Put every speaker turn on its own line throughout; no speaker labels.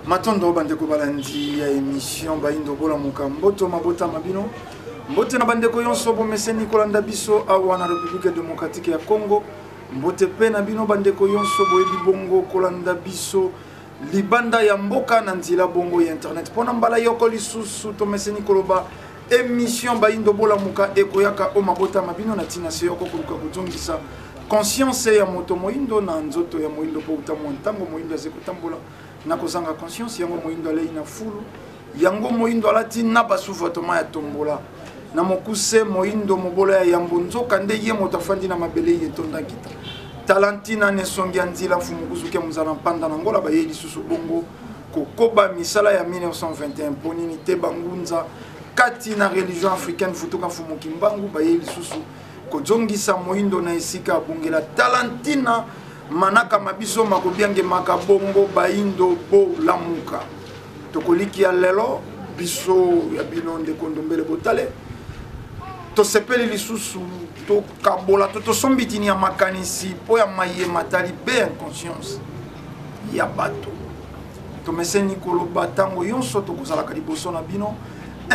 Matondo bandeko balandi ya émission Bayindo Bolamuka, mboto mabota mabino, mbote na bandeko yonso bomeseni kolanda biso awa na République démocratique ya Congo, mbote pe na bino bandeko yonso boyebi bongo kolanda biso libanda ya mboka na nzela bongo ya internet. Mpona mbala yoko lisusu tomeseni koloba émission Bayindo Bolamuka ekoyaka o mabota mabino na ntina se yoko koluka kozongisa conscience ya moto moyindo na nzoto ya moyindo mpo uta mwa ntango moyindo aze kotambola na kozanga conscience yango moyindo alei na fulu yango moyindo alati na basuvatoma ya tombola na mokuse moyindo mobola ya yambo nzoka nde ye moto afandi na mabele ye etonda nkita tala ntina na esongi ya nzila mfumu kuzuki ya mozala mpanda na ngola bayei lisusu bongo kokoba misala ya 1921 mpo nini te bangunza kati na religion africaine futuka mfumu kimbangu bayei lisusu kozongisa moindo na esika abongela. Tala ntina manaka ma biso makobiangemaka bongo baindo bolamuka. Tokolikia lelo biso ya bino ndeko Ndombele Botale tosepeli lisusu tokabola to tosombitini ya makanisi mpo ya maye matali be inconscience ya bato. Tomeseni koloba ntango yonso tokozalaka liboso na bino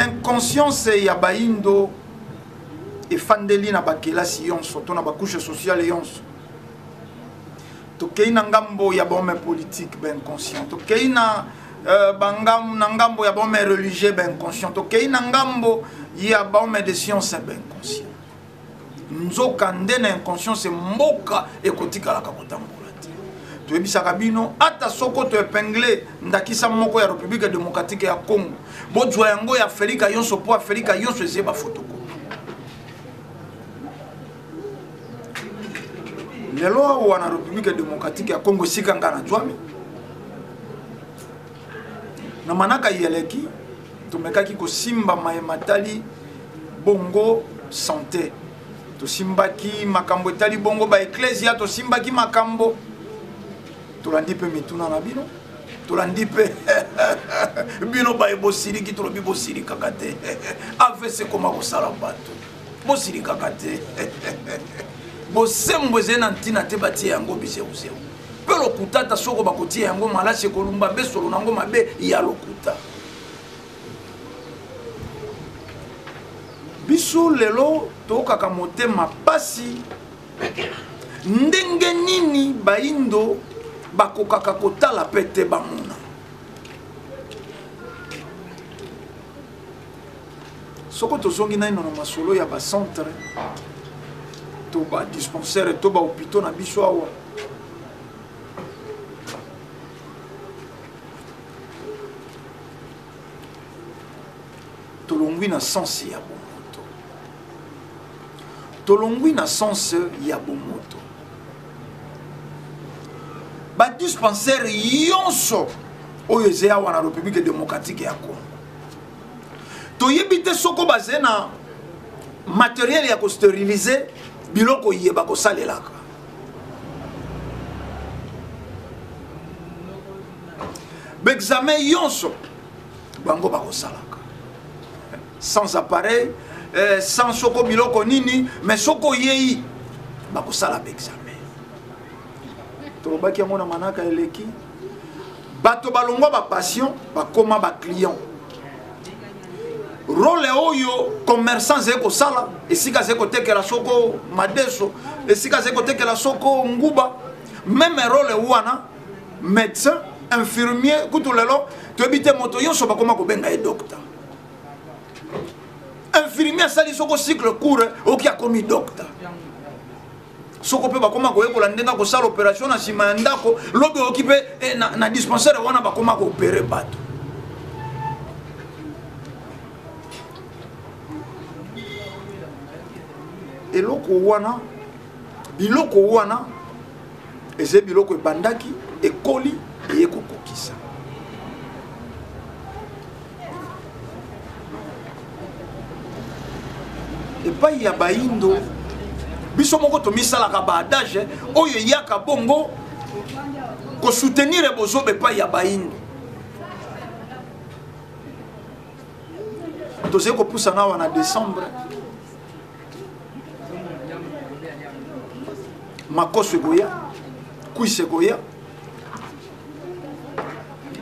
inconscience ya baindo efandeli na bakelasi yonso to na bacouche sociale yonso. Tokei na ngambo ya bahomme politique bainconscient, tokei na na ngambo ya bahomme religieux bainconscient, tokei na ngambo ya bahomme de science bainconscient. Nzoka nde na inconscience mboka ekotikalaka kotambola te. Toyebisaka bino ata soko toepingle ndakisa moko ya République démocratique ya Congo, bozwa yango ya Afrika yonso mpo Afrika yonso ezie bafotoko. Lelo awa na République démocratique ya Congo esika nga nazwami na manaka yeleki, tomekaki kosimba maye matali bongo santé, tosimbaki makambo etali bongo ba ecclesia, tosimbaki makambo, tolandi mpe mituna na bino, tolandi mpe bino baye bosiliki, tolobi bosilikaka te. AVC ekoma kosala bato bosilikaka te. Bosembo ezali na ntina te, batie yango bizeuzeu mpe lokuta. Ata soko bakotia yango malasi ekolumba besolo nango mabe ya lokuta. Biso lelo tokaka motema pasi ndenge nini baindo bakokaka kotala pe te bamona. Soko tozongi naino na masolo ya bacentre to badispensaire to bahôpitaux na biso awa, tolongwi na sens ya bomoto, tolongwi na sens ya bomoto. Badispensaire yonso oyo eza awa na République démocratique ya Congo, toyebi te soko baze na matériel ya kosterilize biloko ye bakosalelaka. Baexamen yonso bango bakosalaka sans appareil, sans soko biloko nini, mais soko oyei bakosala baexamen. Tolobaki yango na manaka eleki, bato balongwa bapatient bakoma baclient. Role oyo commerçant azali kosala esika azali kotekela soko madeso, esika azali kotekela soko nguba, même role wana médecin, infirmier, kutu lelo toyebi te moto nyonso bakoma kobenga ye docteur. Infirmier asali soko cycle court oki akomi docteur. Soko mpe bakoma koyekola ndenge kosala opération na nsima ya ndako, lobi oyoki mpe na dispensaire wana bakoma koopere bato. Eloko wana, biloko wana eza biloko ebandaki, ekoli, eye kokokisa. Epai ya baindo biso moko tomisalaka ba adage oyo eyaka bongo kosoutenir bozoba epai ya baindo. Tozali kopusana awa na décembre, makoso ekoya, kwisi ekoya.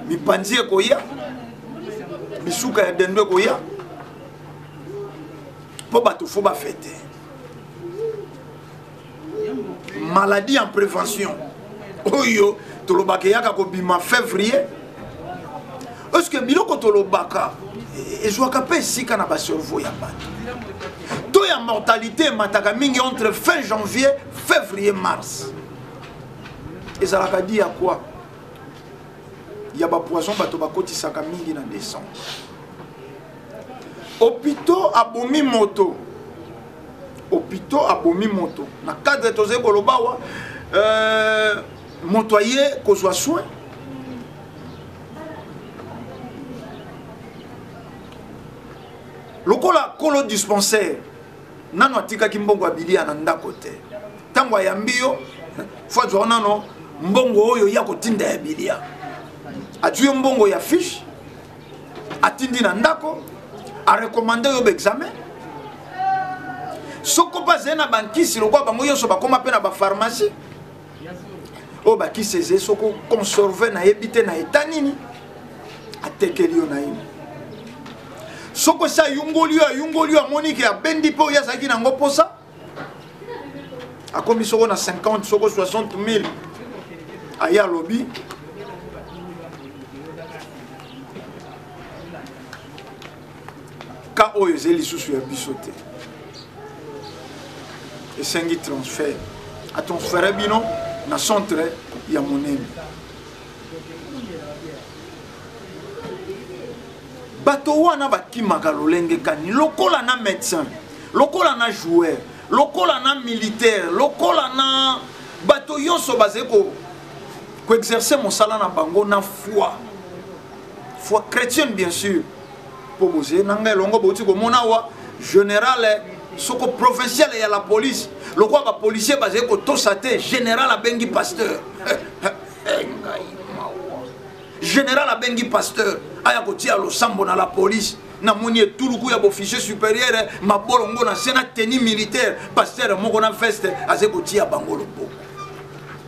Mipanzi ekoya, bisuka ya dendo ekoya, mpo bato fo bafete. Maladie en prévention oyo tolobaka eyaka kobima février. Est-ce que biloko tolobaka ezwaka mpe esika na bacerveau ya bato? To ya mortalité emataka mingi entre fin janvier, février, mars. Ezalaka di ya quoi? Ya bapoison bato bakotisaka mingi na décembre. Hôpitaux abomi moto, hôpitaux abomi moto na cadre tozali koloba awa, moto aye kozwa soin, lokola kolo dispensaire nano atikaki mbongo ya bilia na ndako te. Ntango ayambi yo, fo azwa nano mbongo oyo ya kotinda ya bilia, azwi yo mbongo ya fiche, atindi na ndako, arekomande yo baexamen. Soko mpe azali na bankisi lokola bango nyonso bakóma mpe na bapharmacie oyo bakisi ezali soko conserve, nayebi te na eta nini, atekeli yo na ye. Soko esi ayungoli yo, ayungoli yo, amoni ke abendi mpe oyo azalaki nango mposa, akomi soko na 50, soko 60 000, aye alobi ka oyo ezali lisusu ya biso te, esengi transfert. Atransfere bino na centre ya monene. Bato wana bakimaka lolenge kani? Lokola na médecin, lokola na joueur, lokola na militaire, lokola na bato nyonso bazali koexerce mosala na bango na foi, foi chrétienne bien sûr. Mpo bozali na ngai elongo, bouti komona awa général soko provincial ya la police, lokola bapolisier bazali kotosa te, général abengi pasteur. Ngai mawa. Général abengi pasteur aya kotia losambo na la police. Namoni etuluku ya boofficier supérieur, mabolongo na se na tenue militaire, pasteur moko na veste azali kotia bango loboko.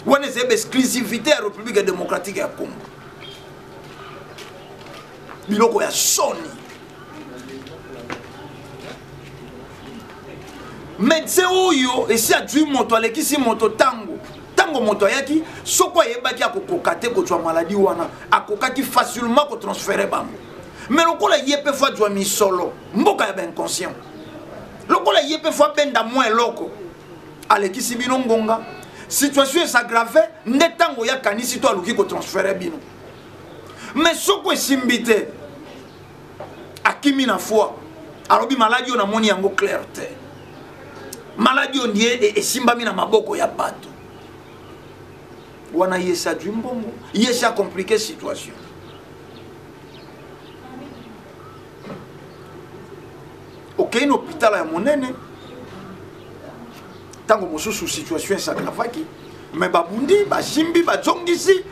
Wana ezali baexclusivité ya République démocratique ya Congo. Biloko ya soni. Médecin oyo esi azwi moto, alekisi moto ntango, ntango moto ayaki, soko ayebaki akokoka te kozwa maladi wana, akokaki facilement kotransfere bango. Mais lokola ye mpe fo azwa misolo, mboka ya bainconscient, lokola ye mpe fo abenda mwa eloko, alekisi bino ngonga, situation es'aggrave nde ntango ya kanisi to aluki kotransfere bino. Mais soko esimbi te, akimi na foi, alobi maladi oyo namoni yango clair te, maladi oyo ndie esimbami na maboko ya bato wana. Ye esi azwi mbongo, ye esi acomplike situation. Okei na hôpital ya monene, ntango mosusu situation esagravaki, me babundi, basimbi, bazongisi,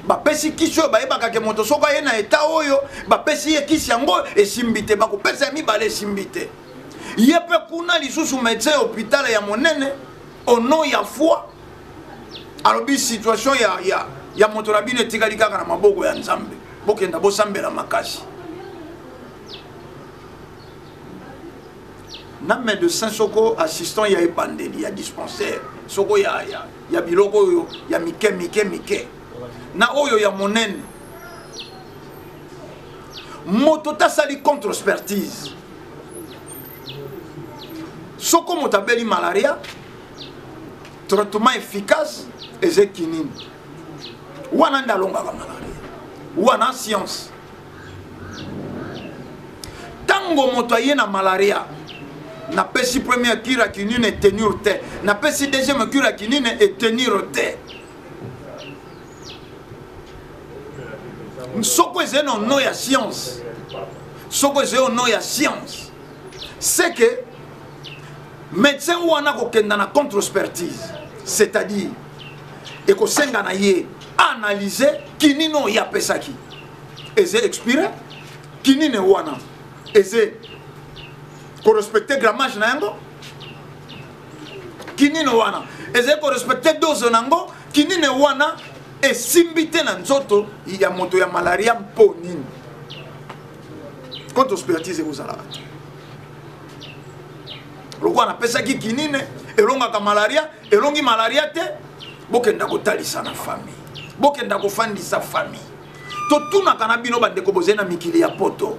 bapesi kisi oyo bayebaka ke moto soko aye na eta oyo, bapesi ye kisi yango, esimbi te, bakopesa ya mibale, esimbi te. Ye mpe kuna lisusu médecin ya hôpital ya monene, au nom ya foi, alobi situation ya moto na bino etikali kaka na maboko ya Nzambe, bokenda bosambela makasi. Na médecin soko assistant ya ebandeli ya dispensaire, soko ya biloko oyo ya mike mike mike na oyo ya monene, moto tasali contre expertise. Soko moto abeli malaria, traitement efficace eza kinini wana nde alongaka malaria wana. Science. Ntango moto aye na malaria, napesi première cure ya kinine, etenir te, napesi deuxième cure ya kinine, etenir te. Soko ezali na nom ya science, soko ezali au nom ya science, c'est que médecin wana akokenda na contre expertise, c'est-à-dire ekosenga na ye analyse kinini oyo apesaki eza expiré, kinini wana eza korespecte grammage na yango, kinini wana ezali korespecte dose na yango, kinini wana. Esimbi te na nzoto ya moto ya malaria mpo nini? Contre expertise ekozalaka te. Lokola napesaki kinine elongaka malaria, elongi malaria te, bokenda kotalisa na famille, bokenda kofandisa famille. Totunaka na bino bandeko bozali na mikili ya poto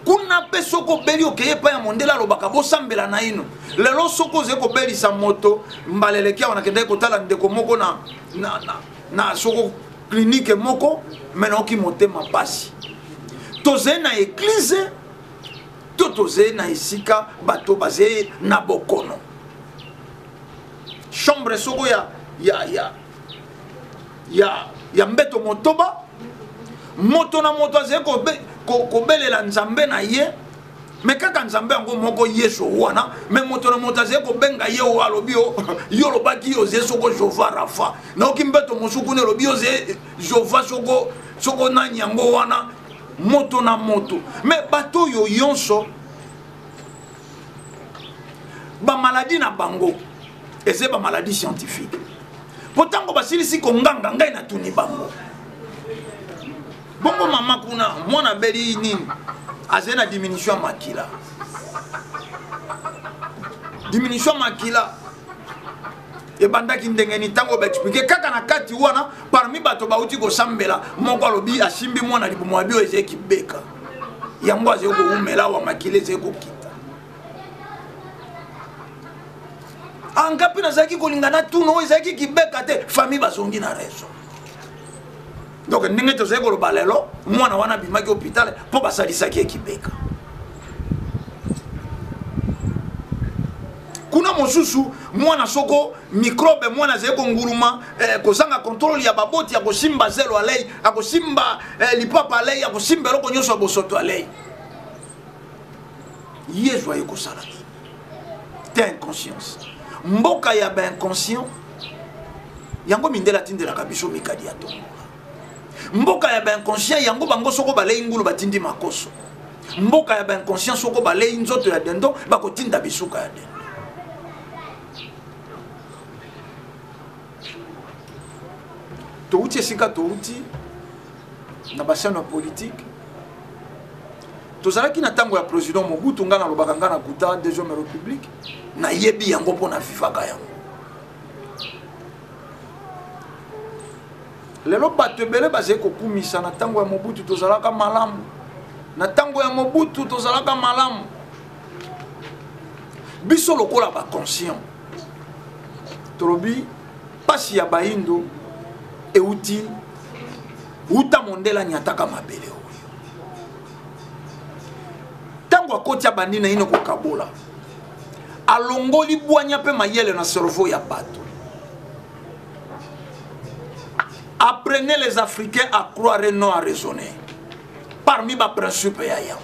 kuna mpe soki obeli okei epai ya mondele alobaka bosambela naino. Lelo soki ozali kobelisa moto, mbala eleki awa nakendaki kotala ndeko moko na, na, na, na soko klinike moko, me naoki motema pasi. Tozali na eglize to tozali na esika bato bazali na bokono. Chambre soko ya, ya, ya, ya, ya mbeto motoba, moto na moto azali kobelela nzambe na ye, me kaka nzambe yango moko Yesu wana, me moto na moto azali kobenga ye oyo alobi yo, yo olobaki yo ozali soko Jehova Rafa, nayoki mbeto mosusu kuna elobi yo ozali Jehova soko, soko nani yango wana, moto na moto. Me bato oyo nyonso bamaladi na bango eza bamaladi scientifique, po ntango basilisi konganga ngai natuni bango, bongo mama kuna mwana abeli nini? Azali na diminution ya makila. Diminution ya makila ebandaki ndenge nini? Ntango baexplike kaka na kati wana, parmi bato bauti kosambela, moko alobi asimbi mwana libumu ya bio ezali kibeka, yango azali kowumela awa, makila ezali kokita. Anga mpe nazalaki kolinga natuna oyo ezalaki kibeka te, famille bazongi na raison. Donc ndenge tozali koloba lelo, mwana wana abimaki hôpital mpo basalisaki ye kibeka. Kuna mosusu mwana soko microbe, mwana azali konguluma, kozanga contrôle ya baboti, akosimba zelo alei, akosimba lipapa alei, akosimba eloko nyonso ya bosoto alei. Yezu aye kosala nini? Te inconscience. Mboka ya ba inconscient yango mindele atindelaka biso mikadi ya tongo. Mboka ya ba inconscient yango bango soko balei ngulu batindi makoso. Mboka ya ba inconscient soko balei nzoto ya dendo bakotinda bisuka ya dendo. Touti esika touti na basano ya politique. Tozalaki na ntango ya président Mobutu, nga nalobaka nga na kuta deuxième république, nayebi yango mpo na vivaka yango. Lelo bato ebele bazali kokumisa na ntango ya Mobutu tozalaka malamu, na ntango ya Mobutu tozalaka malamu. Biso lokola ba conscient tolobi pasi ya bayindo euti uta mondele anyataka mabele oyo. Ntango akoti abandi na ino kokabola, alongoli bwanya mpe mayele na cerveau ya bato. Apprenez les Africains à croire et non à raisonner. Parmi ba principes ya yango,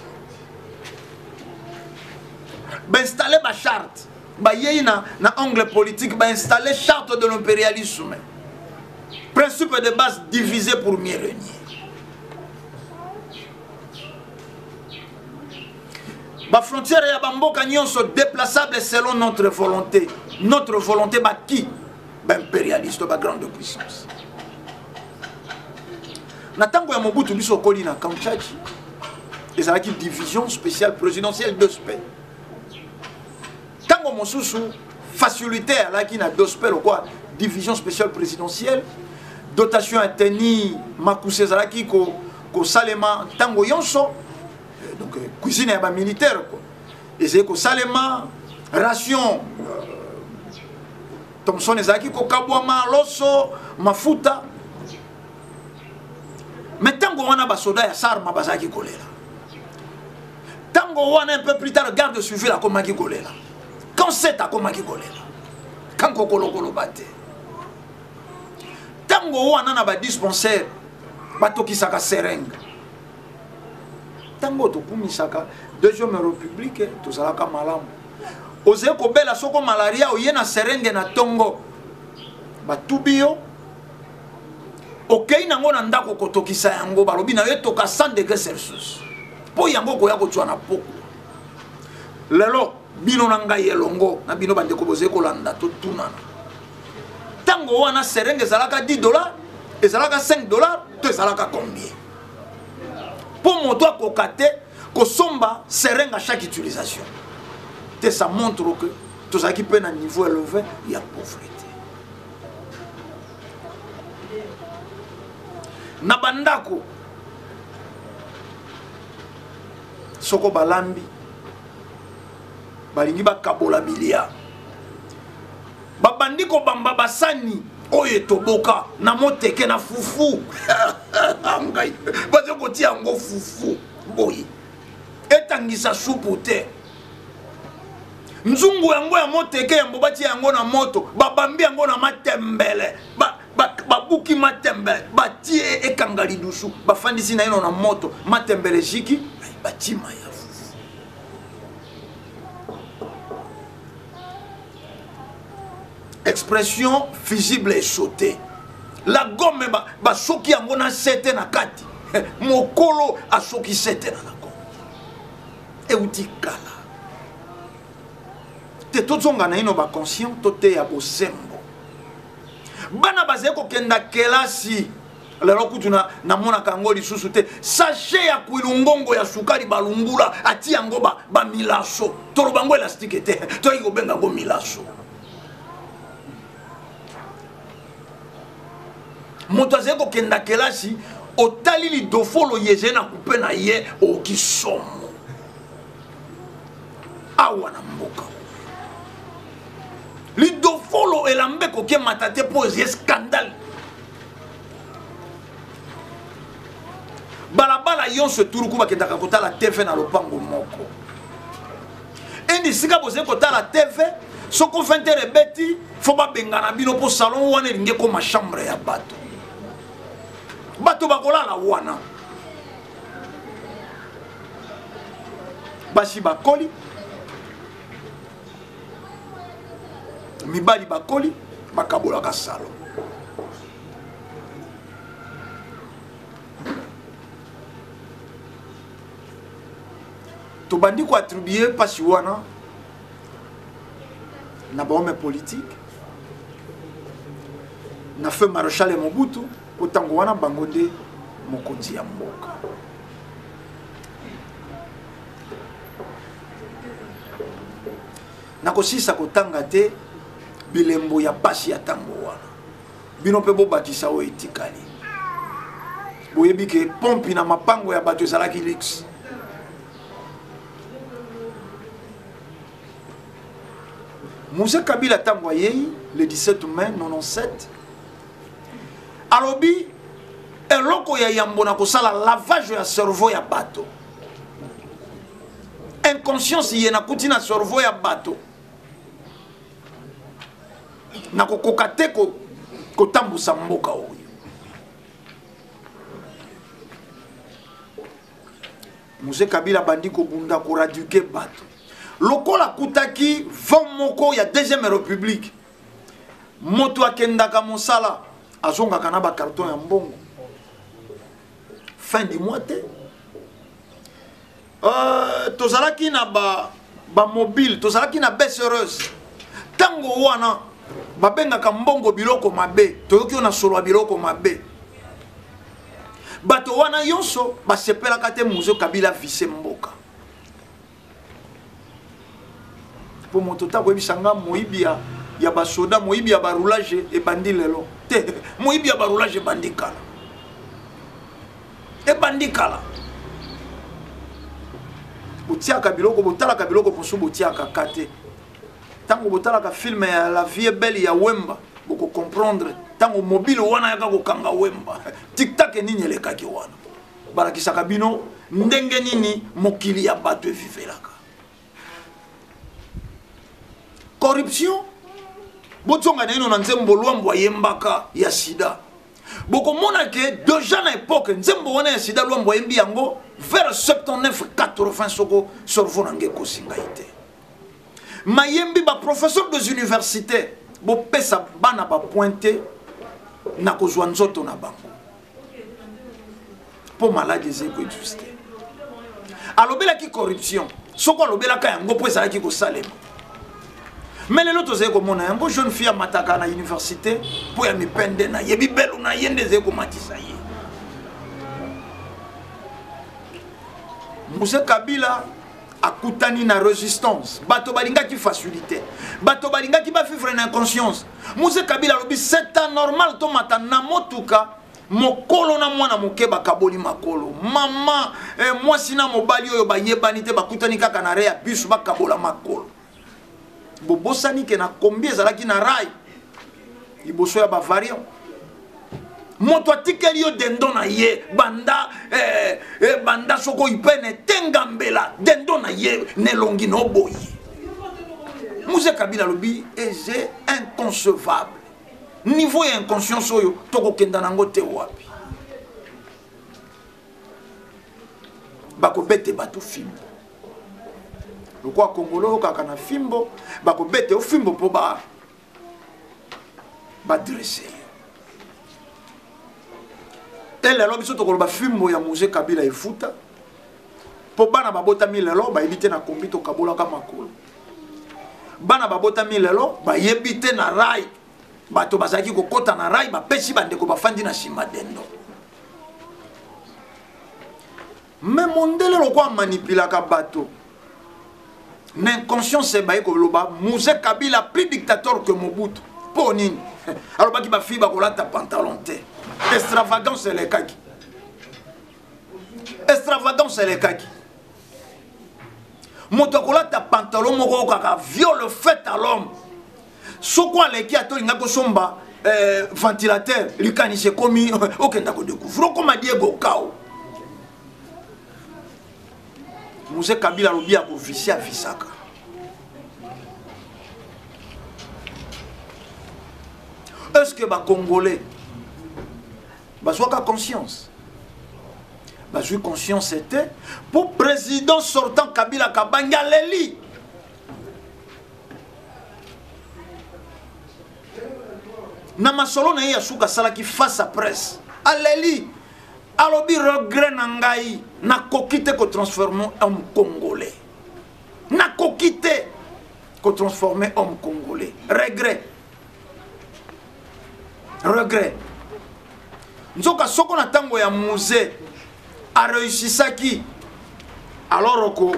ba installer ba charte, ba yeyi na angle politique, ba installer charte de l'impérialisme. Principe de base, diviser pour mieux régner. Ba frontière ya ba mboka nyonso déplaçable selon notre volonté. Notre volonté ba qui? Ba impérialiste, ba grande puissance. Na tango ya Mobutu biso okoli na Kamchachi, ezalaki division spéciale présidentielle de spé. Tango mosusu facilité alaki na dospé lokwa division spéciale présidentielle, dotation ya teni makuse ezalaki kosalema tango yonso, donc cuisine ya ba militaire quoi. Ezali kosalema ration Thomson ezalaki kokabwama loso mafuta. Mais tango wana basoda ya Sarma bazalaki kolela. Tango wana un peu plus tard garde civile akomaki kolela. Quand c'est akomaki kolela. Quand kokolokolo bate. Tango wana na ba dispensaire batokisaka seringue. Tango tokumisaka deuxième république tozalaka malamu. Ozali kobela soko malaria oye na seringue na tongo. Batubi yo okei nango na ndako kotokisa yango, balobi na yo etoka 100 degrés Celsius mpo yango okoya kozwa na poko. Lelo bino na ngai elongo na bino bandeko bozali kolanda totunana. Tango wana seringue ezalaka 10 dollars, Ezalaka 5 dollars to ezalaka combien? Mpo moto akoka te kosomba seringue à chaque utilisation te. Ça montre que tozalaki mpe na niveau élevé ya pauvreté. Na bandako, soko balambi, balingi bakabola bilia, babandi kobamba basani oyo etoboka na moteke na fufu. Ngai baza kotia yango fufu boye, etangisa supu te. Nzungu yango ya moteke, yambo batia yango na moto, babambi yango na matembele, babuki matembele, batie ekanga lidusu, bafandisi na ino na moto, matembele jiki, batima ya fufu. Expression fusible esaute la gomme, basoki yango na sete na kati. Mokolo asoki sete na la gomme euti kala te. Tozonga na ino baconscient, toteya bosembo. Bana bazali kokenda kelasi. Lelo kutu namonaka yango lisusu te. Sachet ya kwilungongo ya sukali, balungula, ati yango bamilaso ba toloba yango elastike te, toyaki kobenga yango milaso. Moto azali kokenda kelasi, otali lidofolo ye ezali na kupe na ye, okoki somo. Awa na mboka, lidofolo elamba ekoki emata te mpo ezali scandale. Balabala nyonso etuluku bakendaka kotala TV na lopango moko. Endi esika bozali kotala TV, soko 20 heure ebeti, fo babengana bino, mpo salon wana elingi ekoma chambre ya bato. Bato bakolala wana. Basi bakoli, mibali bakoli, bakabolaka salon. Tobandi koattribue mpasi wana na bahomme politique, na feu maréchal ya Mobutu, mpo ntango wana bango nde mokonzi ya mboka. Nakosilisa kotanga te bilembo ya pasi ya ntango wana. Bino mpe bobakisa oyo etikali. Boyebi ke pompi na mapango ya bato ezalaki luxe. Mzee Kabila, ntango ayei le 17 mai 97, alobi eloko ya yambo na kosala lavage ya cerveau ya bato. Inconscience ye nakuti na cerveau ya bato, nakokoka te kotambusa mboka oyo. Mzee Kabila bandi kobunda koraduke bato. Lokola akutaki vent moko ya deuxième république, moto akendaka mosala, azongaka na bacarton ya mbongo fin du mois te. Tozalaki na bamobile, ba tozalaki na bese heureuse. Ntango wana babengaka mbongo biloko mabe, toyoki oyo na solo ya biloko mabe. Bato wana nyonso basepelaka te Mzee Kabila vise mboka, mpo moto ta koyebisa nga moyibi ya basoda, moyibi ya baroulage ebandi lelo te. Moyibi ya baroulage ebandi kala, ebandi kala. Botiaka biloko, botalaka biloko mosusu, botiaka ka te. Ntango botalaka film ya La vie belle ya Wemba, bokocomprendre ntango mobile wana yaka kokanga Wemba, tiktak nini elekaki wana. Balakisaka bino ndenge nini mokili ya bato evivelaka corruption. Bozonga na ino na nzembo Lwambo ayembaka ya sida, bokomona ke déjà na époque nzembo wana ya sida, Lwambo ayembi yango vers 79 80, soko cerveau na nge ekosi ngai te. Mayembi baprofesseur des universités, bopesa bana bapoint te na kozwa nzoto na bango mpo maladi ezali koexiste. Alobelaki corruption, soko alobelaka yango mpo ezalaki kosalema. Mais lelo tozali komona yango, jeune fille amataka na université mpo ya mipende na ye, bibelu na ye nde ezali komatisa ye. Mzee Kabila akutani na résistance, bato balingaki facilité, bato balingaki bavivre na inconscience. Mzee Kabila alobi c'est anormal tomata na motuka mokolo na mwana moke bakaboli makolo, mama mwasi na mobali oyo bayebani te bakutani kaka na re ya bus bakabola makolo. Bobosani ke na kombi ezalaki na rail liboso ya bavariant, moto atikeli yo dendo na ye banda banda soko ipene tengambela dendo na ye nelongi no boyi. Mzee Kabila alobi eze inconcevable, niveau ya inconscience oyo tokokenda nango te wapi. Bakobete bato fimbo lokwa kongolo kaka na fimbo, bakobete yo fimbo mpo ba badresse yo. E lelo biso tokoloba fimbo ya Mzee Kabila efuta mpo bana babotami lelo bayebi te na kombi tokabolaka makolo, bana babotami lelo bayebi te na rai bato bazalaki kokota na rai bapesi bandeko bafandi na nsima dendo. Mais mondele lokwa manipulaka bato na inconscience baye koloba Mzee Kabila plus dictateur que Mobutu. Mpo nini alobaki bafille bakolata pantalon te? Extravagance elekaki, extravagance elekaki. Moto akolata pantalon moko kaka viole fait à l'homme, soko aleki ata olinga kosomba ventilateur likanisi ekomi okenda kodécouvrir okoma Diego Kao. Mzee Kabila alobi akovisi avisaka. Est-ce que ba Congolais bazwaka conscience? Bazwi conscience te pour président sortant Kabila Kabange aleli. Na masolo na ye ya suka asalaki face à presse, aleli alobi regret na ngai, nakoki te kotransforme homme congolais, nakoki te kotransforme homme congolais, regret, regret. Nzoka soko na ntango ya Mzee aréussisaki alors ko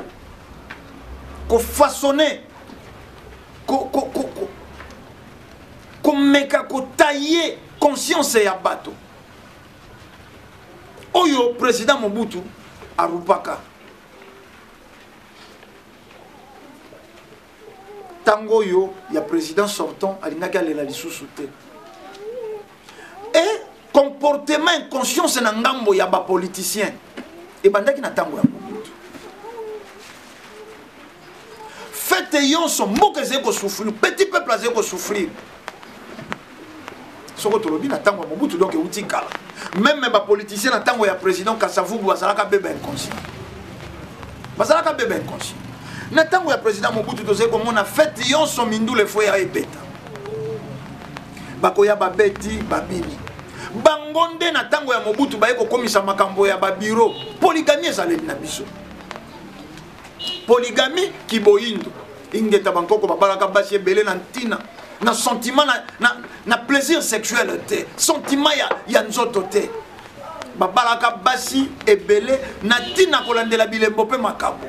kofaçonner, komeka kotaye conscience ya bato oyo président Mobutu arupaka. Ntango oyo ya président sortant alingaki alela lisusu te. Et comportement inconscience na ngambo ya bapoliticien ebandaki na ntango ya Mobutu. Fete yonso mboka ezali kosouffrir, petit peuple azali kosouffrir. Soko tolobi na ntango ya Mobutu, donc euti kala. Même bapoliticien na ntango ya président Kasavubu bazalaka beba inconscient, bazalaka beba inconscient. Na ntango ya président Mobutu tozali komona fete yonso mindule fo ya ebeta, bakoya babeti babini bango nde. Na ntango ya Mobutu baye kokomisa makambo ya babiro polygamie ezaleli na biso, polygamie kiboyindo ingeta bankoko babalaka basi ebele na ntina na sentiment na plaisir sexuel te, sentiment ya nzoto te, babalaka basi ebele na ntina kolandela bilembo mpe makambo.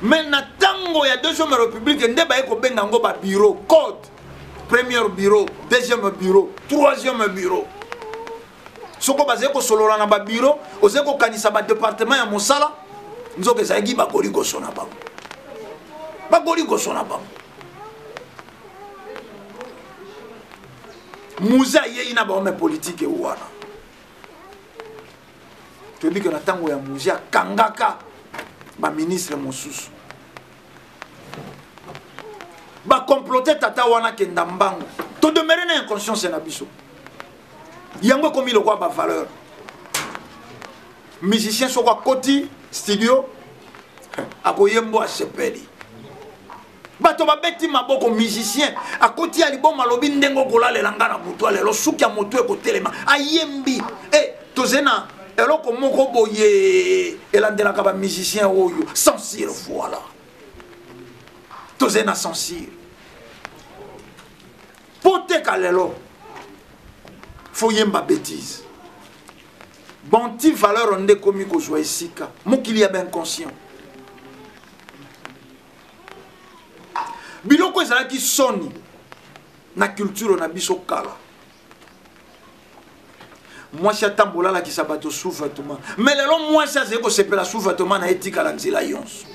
Mais na ntango ya deuxième république nde baye kobenga yango babiro code, premier bureau, deuxième bureau, troisième bureau. Soko bazali kosolola na babiro, ozali kokanisa badepartement ya mosala, nzoka ezalaki bakoli kosona bango, bakoli kosona bango. Mzee ayei na bahomme politique wana. Toyebi ke na ntango ya Mzee akangaka baministre mosusu bakomplote tata wana kenda mbango. Todemere na inconscience na biso, yango ekomi lokwa bavaleur. Musicien soko akoti studio akoyembo asepeli, bato babeti maboko. Musicien akoti ya liboma alobi ndenge okolalela nga na butu lelo, suki ya motu ekotelema, ayembi. E toze na eloko moko boye elandelaka bamusicien oyo, censure. Voilà, toze na censure. Mpo teka lelo fo yemba betise. Banti valeur nde ekomi kozwa esika mokili ya bainconscient. Biloko ezalaki soni na culture na biso kala. Mwasi atambola alakisa bato sous-vêtement, mais lelo mwasi azali kosepela sous-vêtement na ye etikala nzela yonso.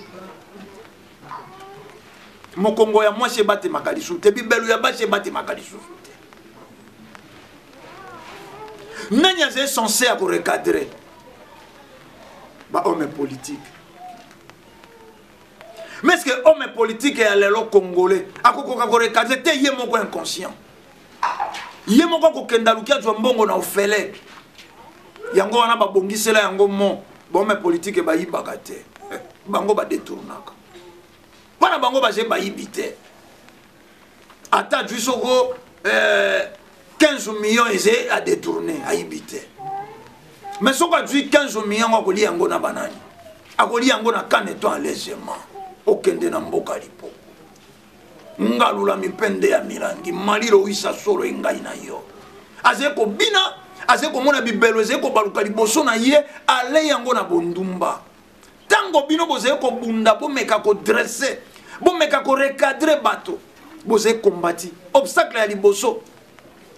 Mokongo ya mwasi ebatemaka lisusu te, bibelu ya basi ebatemaka lisusu te. Nani azali censé ya korecadre ba homme politique? Mais est-ce que homme politique ya lelo congolais akokoka korecadre te? Ye moko inconscient, ye moko akokenda aluki azwa mbongo na ofele. Yango wana babongisela yango mo bahomme politique bayibaka te, bango badetournaka mpona bango baze bayibi te. Ata azwi soko 15 millions eze adetourne, ayibi te. Mais soko azwi 15 millions yango akolia yango na banani, akolia yango na kaneto alaisément. Okende na mboka lipo ngalula mipende ya milangi malilo wisa solo engai na yo. Azali kobina, azali komona bibelo ezali kobaluka liboso na ye, ale yango na bondumba. Tango bino bozali kobunda, bomeka kodresse, bomeka korecadre bato, bozali kombati obstacle ya liboso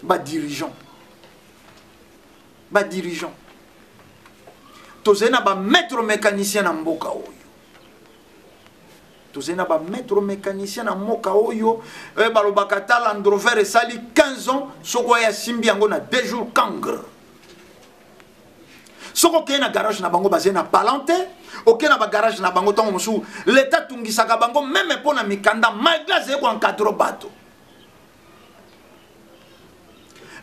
badirigeant. Badirigeant tozali na bamaître mécanicien na mboka oyo, tozali na bamaître mécanicien na mboka oyo. Balobaka ta Land Rover esali 15 ans, soki oyo asimbi yango na 2 jours kangre. Soki okei na garage na bango, bazali na palan te. Okei na bagarage na bango, ntango mosusu leta atungisaka bango meme mpo na mikanda, malgré azali koencadre bato.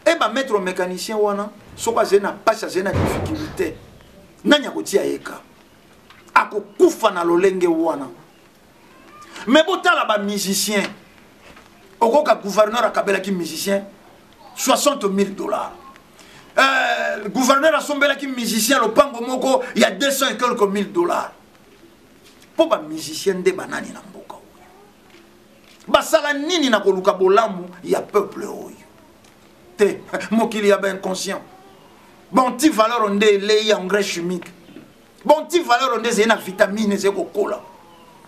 E bamaître mécanicien wana, soki azali na mpasi, azali na difficulté, nani akotia ye ka? Akokufa na lolenge wana. Mais botala bamusicien, okoka gouverneur akabelaki musicien 60 000 $. Gouverneur asombelaki musicien lopango moko ya 200 et quelques mille dollars. Mpo bamusicien nde banani na mboka oyo? Basala nini na koluka bolamu ya peuple oyo te? Mokili ya bainconscient, banti valeur nde elei engrais chimique, banti valeur nde ezali na vitamine ezali kokola,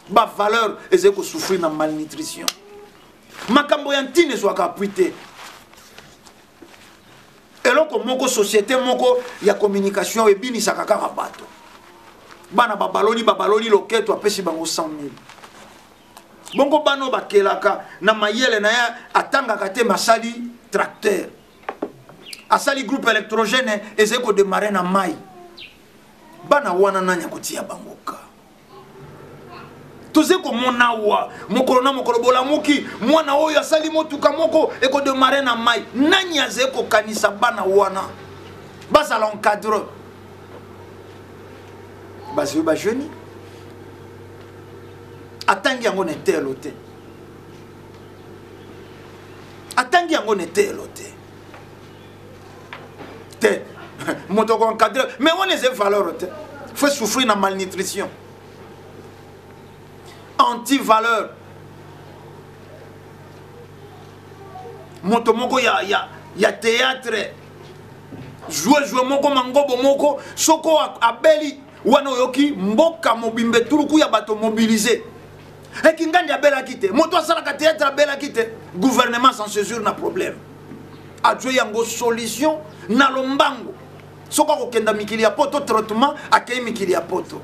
bavaleur ezali kosouffrir na malnutrition. Makambo ya ntina ezwaka appui te. Eloko moko, société moko ya communication ebinisaka kaka bato, bana babaloli, babaloli loketo, apesi bango 100 000. Bongo bana oyo bakelaka na mayele na ye, atangaka te, masali tracteur, asali groupe électrogène ezali kodemare na mai. Bana wana nani akotia bango ka? Toze komona awa mokolo na mokolo, bolamuki mwana oyo asali motuka moko ekodemare na mai. Nani azali kokanisa bana wana bazala encadre? Bazwi bajeune, atangi yango na etelo te, atangi yango na etelo te te. Moto akoencadre, mais wana eza valeur te. Faut souffrir na malnutrition, anti-valeur. Moto moko ya théâtre, joue joue moko mangobo moko, soko abeli wana, oyoki mboka mobimba, etuluku ya bato mobilisé. Ekingandi abelaki te, moto asalaka théâtre abelaki te, gouvernement sans césure na problème azwi yango solution na lombango. Soki akokenda mikili ya poto traitement, akei mikili ya poto.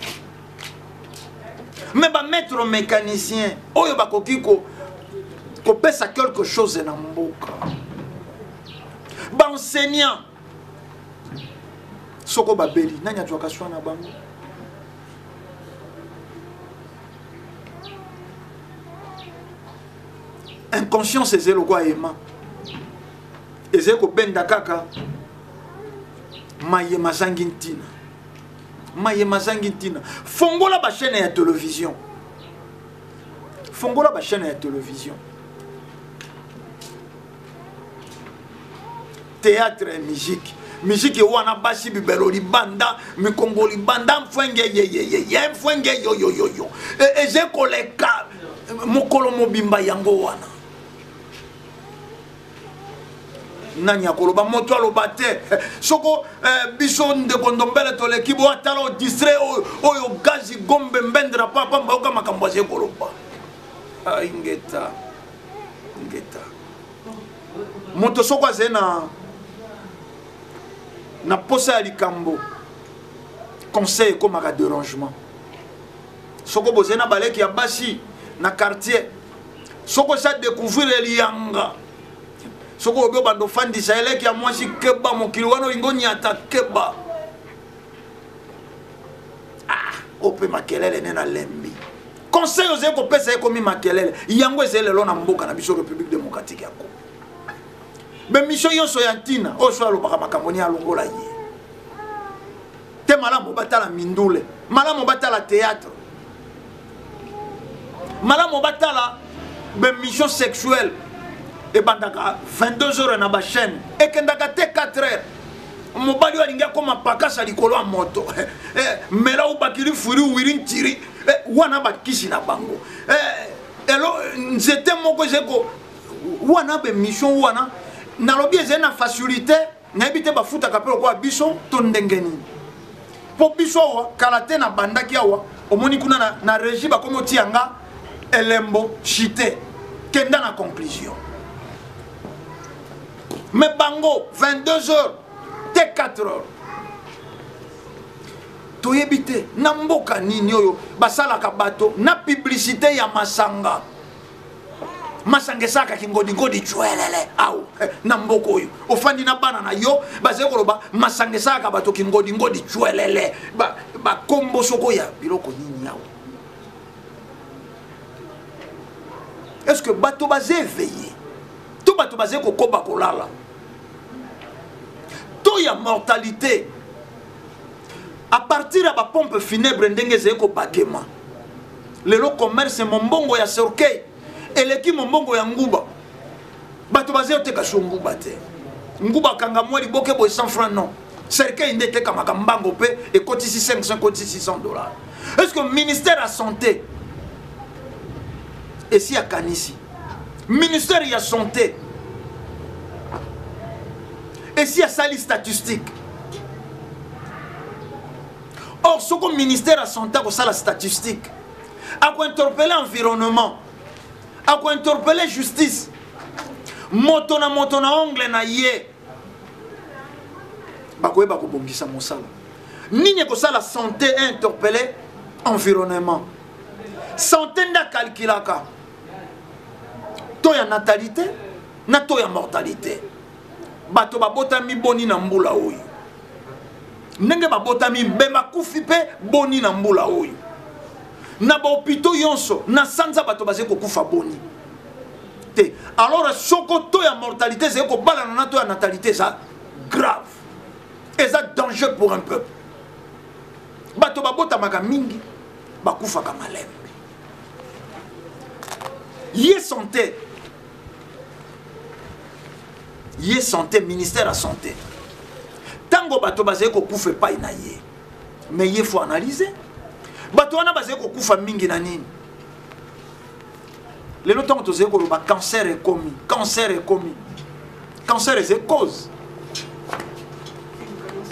Mais bamaître mécanicien oyo bakoki kopesa quelque chose na mboka, baenseignant, soko babeli, nani azwaka swa na bango? Inconscience ezali lokola ema, ezali kobenda kaka maye mazangi ntina, maye mazangi ntina. Fongola bachaîne ya télévision, fongola bachaîne ya télévision, théâtre, musique, musique wana, basi bibelo libanda, mikongo libanda, mfwenge yeyeyeye, mfwenge yoyoyoyo, eze koleka mokolo mobimba. Yango wana. Nani akoloba? Moto aloba te. Soko eh, biso ndeko Ndombele toleki bo atala o distrait oyo, oyo gazi gombe mbendra papa mbayoka makambo azali koloba. Ah, ingeta ingeta. Moto soko azali na na posa ya likambo, conseil ekomaka dérangement. Soko bozali na baleki ya basi na quartier, soko osa découvrir eliyanga, soko obi obanda ofandisa eleki ya mwasi, keba mokili wana olingi onyata, keba. Ah, ope makelele ne nalembi. Conseil ozali kopesa ekomi makelele. Yango ezali lelo na mboka na biso République démocratique ya Congo. Bemission nyonso ya ntina oyo so alobaka makambo ni alongola ye te. Malamu batala mindule, malamu batala théâtre, malamu batala bemission sexuelle ebandaka 22 heures na bachaîne, ekendaka te 4 heures. Mobali oyo alingi akoma pakasa likolo ya moto, eh, mela obakili furi wiri ntiri, eh, wana bakisi na bango, eh, elo nzete moko ezali ko wana bemission wana nalobi ezali na facilité. Nayebi te bafutaka mpe lokola biso to ndenge nini, mpo biso awa kala te nabandaki awa, omoni kuna na, na régie bakomi otia nga elembo chite kenda na conclusion. Mais bango 22 heures te 4 heures. Toyebi te na mboka nini oyo basalaka bato na publicité ya masanga. Masanga esalaka kingodingodi cwelele awa na mboka oyo. Ofandi na bana na yo, bazali koloba masanga esalaka bato kingodingodi cwelele, bakombo soko ya biloko nini awa. Est ce que bato baza éveillé to bato bazali kokoba kolala? To ya mortalité à partir ya bapompe funèbre ndenge ezali kobakema lelo, commerce mombongo ya cercueil eleki mombongo ya nguba. Bato bazali oteka so nguba te, nguba kanga mwa liboke boye 100 francs, non, cercueil nde etekamaka mbango mpe ekotisi 500, ekotisi 600 dollars. Est ce que ministère ya santé esi akanisi? Ministère ya santé esi asali statistique? Or soko ministère ya santé akosala statistique, akointerpelle environnement, akointerpelle justice, moto na moto na ongle na ye bakoyeba kobongisa mosala. Nini ekosala santé interpelle environnement? Santé nde akalkulaka to ya natalité na to ya mortalité. Bato babotami boni na mbula oyo? Ndenge babotami mbe bakufi mpe boni na mbula oyo? Na bahôpitaux nyonso na sanza bato bazali kokufa boni te? Alors soko to ya mortalité ezali kobalana na to ya natalité, eza grave, eza danger pour un peuple. Bato babotamaka mingi, bakufaka malembe. Ye santé, ye santé, ministère ya santé, ntango bato bazali kokufa epai na ye, mais ye faut analyser bato wana bazali kokufa mingi na nini. Lelo ntango tozali koloba cancer ekomi, cancer ekomi, cancer eza cause,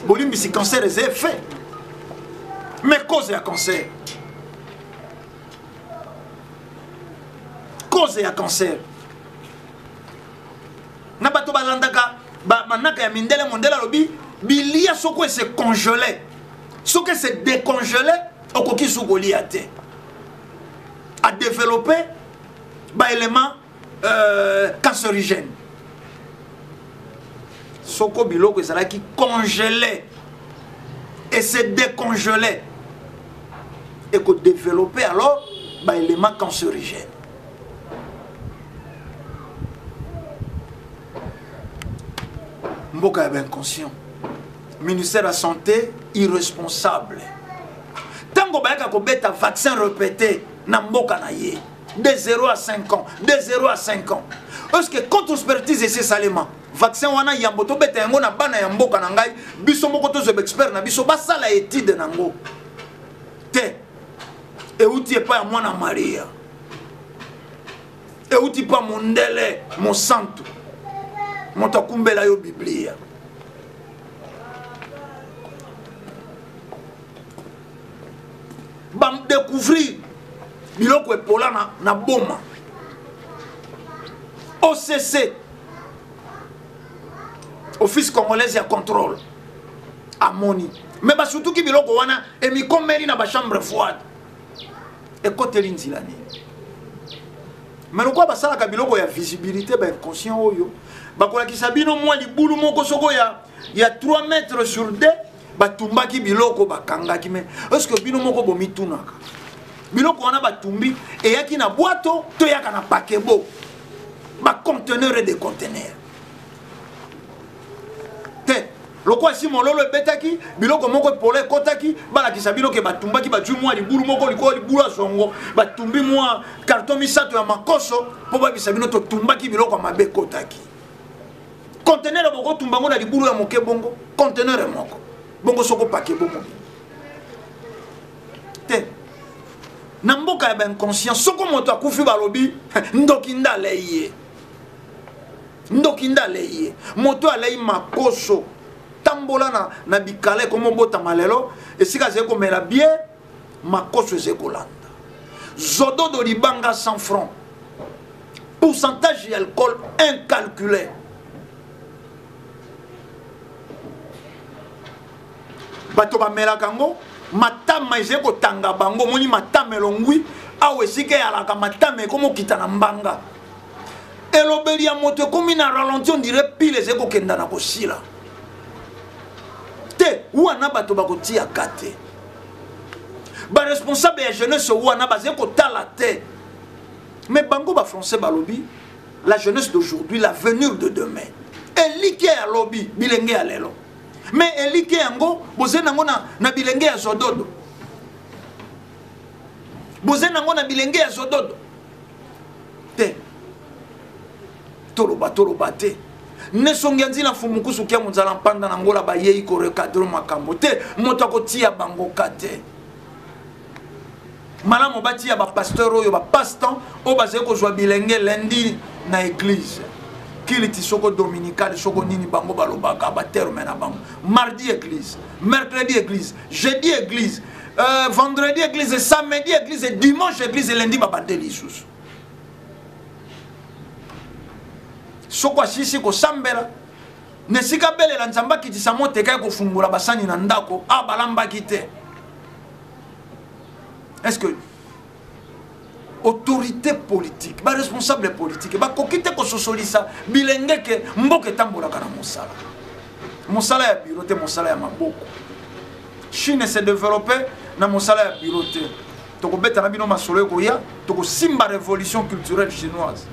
bolimbisi, cancer eza effet, mais cause ya cancer, cause ya cancer na bato balandaka manaka ya mindele. Mondele alobi bilia soko ese congelé, soki ese décongelé, okoki su kolia te, adéveloppe baélément cancérigène. Soko biloko ezalaki congelé et se décongelé, ekodéveloppe alors baélément cancérigène. Mboka ya bainconscient, ministère ya santé irresponsable. Ntango bayaka kobeta vaccin répété na mboka na ye de 0 à 5 ans, de 0 à 5 ans, est ce que contre expertise esi esalema? Vaccin wana yambo tobeta yango na bana ya mboka na ngai, biso moko tozwa baexpert na biso basala étude nango te. Euti epai ya mwana Maria, euti mpa mondele mosantu. Moto akumbela yo Biblia. Badécouvrir biloko epola na Boma. OCC, Office congolaise ya contrôle, amoni me basutuki biloko wana emikomeli na bachambre froide, ekoteli nzila nini? Me lokola basalaka biloko ya visibilité, bainconscient oyo bakolakisa bino mwa libulu moko soko ya 3 mètres sur 2, batumbaki biloko, bakangaki. Me est-ce que bino moko bomitunaka, biloko wana batumbi eyaki na bwato to eyaka na paquebot, baconteneur et des conteneurs te? Lokola si mololo ebetaki, biloko moko epola ekɔtaki, balakisa bino ke batumbaki, bazwi mwa libulu moko likolo, libulu ya zongo, batumbi mwa carton misato ya makoso mpo babisa bino totumbaki biloko ya mabe ekɔtaki. Conteneur bokotumba yango na libulu ya moke bongo, conteneur moko bongo, soko paquebot mobimba te. Na mboka ya bainconscient, soko moto akufi, balobi ndoki nde alei ye, ndoki nde alei ye. Moto alei makoso. Tambola na bikala ekomobotama lelo, esika azali komela bière, makoso ezali kolanda zododo, libanga 100 francs, pourcentage ya alcool incalculé. Bato bamelaka yango, matama ezali kotanga bango. Omoni matama elongwi awa, esika eyalaka matama ekomokita na mbanga. Elobeli ya moto ekomi na ralenti, on dirait pile ezali kokenda na kosila te. Wana bato bakotiaka te, baresponsable ya jeunesse wana bazali kotala te. Mais bango bafrançais balobi: la jeunesse d'aujourd'hui, l'avenir de demain. Elike ya lobi, bilenge ya lelo. Mais elike yango bozali nango na bilenge ya zododo, bozali nango na bilenge ya zododo te. Toloba, toloba te. Nesongi ya nzila, mfumu kusu kia monzala mpanda na ngola, bayei korecadrer makambo te. Moto akotia bango ka te. Malamu batia bapasteur oyo bapasse-temps, oyo bazali kozwa bilenge lundi na église, kiliti soko dominicale, soko nini bango balobaka baterme na bango, mardi église, mercredi église, jeudi église, vendredi église, samedi église, dimanche église, lundi babande lisusu. Soko asisi kosambela na esika belela Nzambe akitisa moteka ya kofungola basani na ndako a balambaki te. Est-ce que autorité politique, baresponsable politique bakoki te kososolisa bilenge ke mboka etambolaka na mosala, mosala ya biro te, mosala ya maboko? Chine se développe na mosala ya biro te. Tokobeta na bino masolo ekoya, tokosimba révolution culturelle chinoise,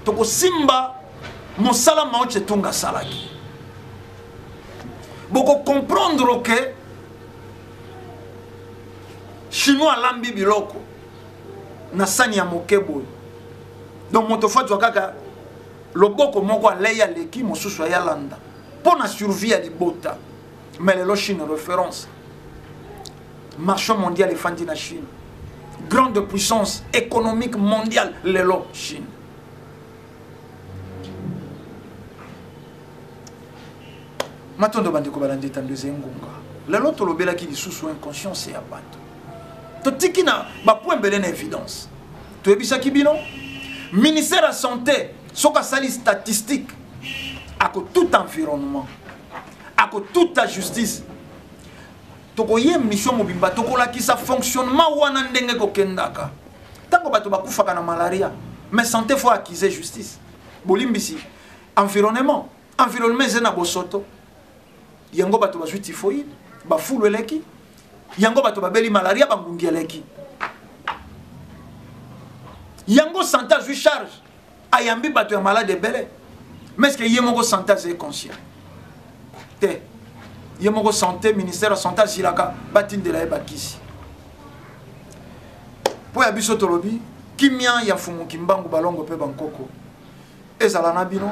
tokosimba mosala Mao Tse-tung asalaki. Bokocomprendre ke Chinois alambi biloko na sani ya moke boye, donc moto fo azwa kaka loboko moko, alei, aleki, mosusu ayalanda mpo na survie ya libota. Mais lelo Chine référence, marché mondial efandi na Chine, grande puissance économique mondiale lelo Chine. Matondo bandeko balandi etando ezali ngonga. Lelo tolobelaki lisusu inconscience ya bato, totiki na bapoint ebele na évidence. Toyebisaki bino, ministère ya santé soki asali statistique, akotuta environnement, akotuta justice. Tokoye mission mobimba, tokolakisa fonctionnement wana ndenge kokendaka ntango bato bakufaka na malaria. Mais santé faut accuser justice, bolimbisi, environnement. Environnement eza na bosoto, yango bato bazwi typhoïde, bafulu eleki, yango bato babeli malaria, bangungi eleki. Yango santé azwi charge, ayambi bato ya malade ebele. Mais est-ce que ye moko santé azali conscient te? Ye moko santé, ministère ya santé asilaka batindela ye bakisi mpo ya biso. Tolobi kimia ya Mfumu Kimbangu, balongo mpe bankoko ezala na bino.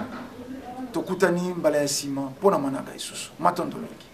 Tokutani mbala ya nsima mpo na manaka lisusu. Matondo mingi.